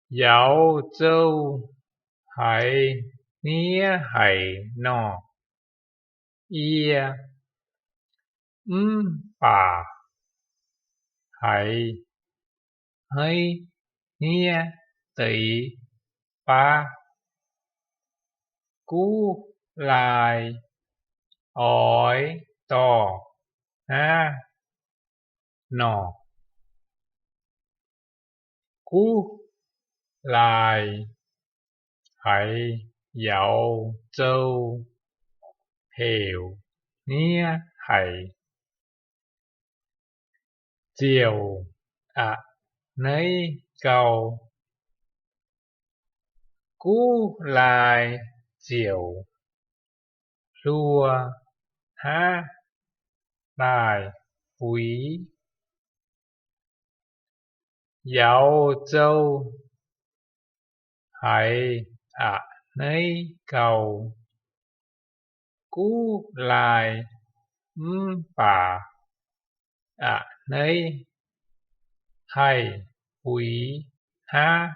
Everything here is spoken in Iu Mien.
Yaux zou haiz hniev haic nor, yie mv baac haiz hneiv hniev deix baav. Guv laai oix dorh hnangv nor. Guv laai haiz yaux zou heuc hniev haic, ziouc a'hneiv gau. Guv laai ziouc hluo hnangv daaih buix. Yaux zou haiz a'hneiv gau, guv laai mv baac a'hneiv haih buix hnangv